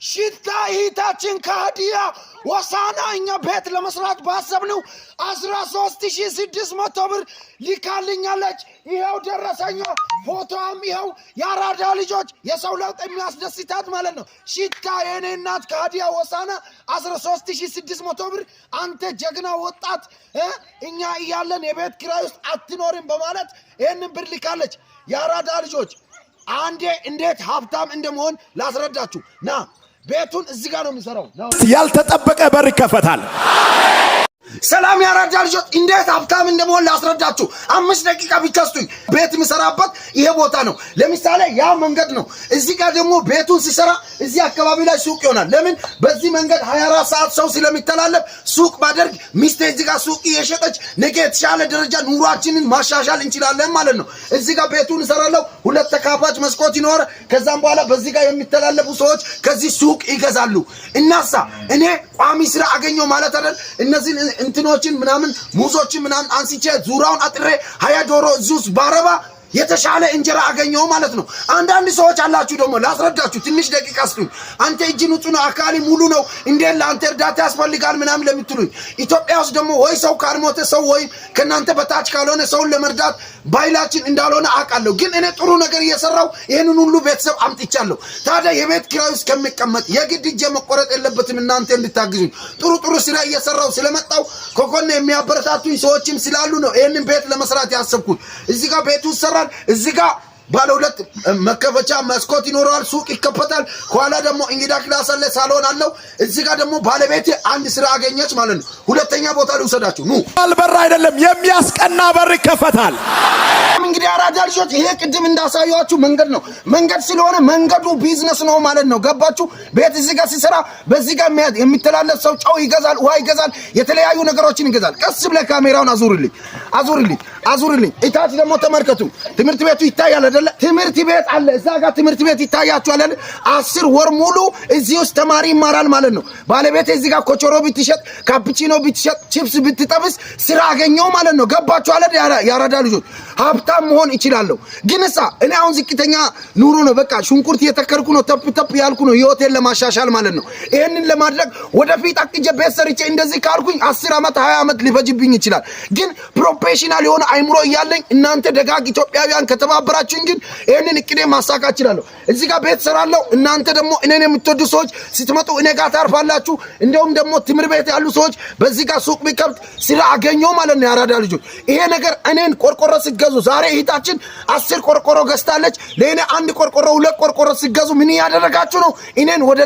ሽታ እህታችን ከሀዲያ ሆሳዕና እኛ ቤት ለመስራት ባሰብነው 13,600 ብር ልካልኛለች። ይኸው ደረሰኞ ፎቶዋም ይኸው። የአራዳ ልጆች፣ የሰው ለውጥ የሚያስደስታት ማለት ነው። ሽታ የኔ እናት ከሀዲያ ሆሳዕና 13,600 ብር፣ አንተ ጀግና ወጣት እኛ እያለን የቤት ኪራይ ውስጥ አትኖርም በማለት ይህንን ብር ልካለች። የአራዳ ልጆች፣ አንዴ እንዴት ሀብታም እንደመሆን ላስረዳችሁ። ና፣ ቤቱን እዚህ ጋር ነው የሚሰራው። ያልተጠበቀ በር ይከፈታል። ሰላም ያራዳ ልጆች፣ እንዴት ሀብታም እንደመሆን ላስረዳችሁ። 5 ደቂቃ ብቻ ስጡኝ። ቤት የሚሰራበት ይሄ ቦታ ነው። ለምሳሌ ያ መንገድ ነው። እዚህ ጋር ደግሞ ቤቱን ሲሰራ እዚህ አካባቢ ላይ ሱቅ ይሆናል። ለምን? በዚህ መንገድ 24 ሰዓት ሰው ስለሚተላለፍ ሱቅ ባደርግ ሚስቴ እዚህ ጋር ሱቅ እየሸጠች ነገ የተሻለ ደረጃ ኑሯችንን ማሻሻል እንችላለን ማለት ነው። እዚህ ጋር ቤቱን እሰራለሁ። ሁለት ተካፋች መስኮት ይኖር። ከዛም በኋላ በዚህ ጋር የሚተላለፉ ሰዎች ከዚህ ሱቅ ይገዛሉ። እናሳ እኔ ቋሚ ስራ አገኘው ማለት አይደል? እነዚህን እንትኖችን ምናምን ሙዞችን ምናምን አንስቼ ዙሪያውን አጥሬ 20 ዶሮ እዚህ ውስጥ ባረባ የተሻለ እንጀራ አገኘው ማለት ነው። አንዳንድ ሰዎች አላችሁ ደግሞ፣ ላስረዳችሁ፣ ትንሽ ደቂቃ ስጡኝ። አንተ እጅ ንጹህ ነው፣ አካሊ ሙሉ ነው፣ እንዴት ለአንተ እርዳታ ያስፈልጋል ምናምን ለምትሉኝ፣ ኢትዮጵያ ውስጥ ደግሞ ወይ ሰው ካልሞተ ሰው ወይም ከእናንተ በታች ካልሆነ ሰውን ለመርዳት ባህላችን እንዳልሆነ አውቃለሁ። ግን እኔ ጥሩ ነገር እየሰራው ይህንን ሁሉ ቤተሰብ አምጥቻለሁ። ታዲያ የቤት ኪራይ ውስጥ ከሚቀመጥ የግድ እጄ መቆረጥ የለበትም። እናንተ እንድታግዙኝ ጥሩ ጥሩ ስራ እየሰራው ስለመጣው ከጎን የሚያበረታቱኝ ሰዎችም ስላሉ ነው ይህንን ቤት ለመስራት ያሰብኩት። እዚህ ጋር ቤቱ ይሰራል። እዚህ ጋር ባለ ሁለት መከፈቻ መስኮት ይኖረዋል። ሱቅ ይከፈታል። ከኋላ ደግሞ እንግዳ class አለ፣ ሳሎን አለው። እዚህ ጋር ደግሞ ባለቤቴ አንድ ስራ አገኘች ማለት ነው። ሁለተኛ ቦታ ልውሰዳችሁ፣ ኑ። በር አይደለም፣ የሚያስቀና በር ይከፈታል። እንግዲህ አራዳ ልጆች፣ ይሄ ቅድም እንዳሳየኋችሁ መንገድ ነው። መንገድ ስለሆነ መንገዱ ቢዝነስ ነው ማለት ነው። ገባችሁ? ቤት እዚህ ጋር ሲሰራ በዚህ ጋር የሚተላለፍ ሰው ጨው ይገዛል፣ ውሃ ይገዛል፣ የተለያዩ ነገሮችን ይገዛል። ቀስ ብለህ ካሜራውን አዙርልኝ፣ አዙርልኝ፣ አዙርልኝ። እታች ደግሞ ተመልከቱ። ትምህርት ቤቱ ይታያል አይደለ? ትምህርት ቤት አለ እዛ ጋር፣ ትምህርት ቤት ይታያችኋል አይደል? 10 ወር ሙሉ እዚህ ውስጥ ተማሪ ይማራል ማለት ነው። ባለቤቴ እዚህ ጋር ኮቾሮ ብትሸጥ፣ ካፕቺኖ ብትሸጥ፣ ቺፕስ ብትጠብስ ስራ አገኘው ማለት ነው። ገባችሁ አይደል? ያራዳ ልጆች፣ ሀብታም መሆን እችላለሁ። ግን እሳ እኔ አሁን ዝቅተኛ ኑሮ ነው። በቃ ሽንኩርት እየተከልኩ ነው፣ ተፕ ተፕ ያልኩ ነው ህይወቴን ለማሻሻል ማለት ነው። ይህንን ለማድረግ ወደፊት አቅጄ ቤት ሰርቼ እንደዚህ ካልኩኝ 10 ዓመት 20 ዓመት ሊፈጅብኝ ይችላል። ግን professional የሆነ አይምሮ እያለኝ እናንተ ደጋግ ኢትዮጵያውያን ከተባበራችሁኝ ግን ይህንን እቅዴ ማሳካት እችላለሁ። እዚህ ጋር ቤት ሰራለሁ። እናንተ ደግሞ እኔን የምትወዱ ሰዎች ስትመጡ እኔ ጋር ታርፋላችሁ። እንደውም ደግሞ ትምህርት ቤት ያሉ ሰዎች በዚህ ጋር ሱቅ ቢከፍት ስራ አገኘው ማለት ነው። ያራዳ ልጆች፣ ይሄ ነገር እኔን ቆርቆሮ ስትገዙ፣ ዛሬ እህታችን 10 ቆርቆሮ ገዝታለች። ለእኔ አንድ ቆርቆሮ፣ ሁለት ቆርቆሮ ስትገዙ ምን እያደረጋችሁ ነው? እኔን ወደ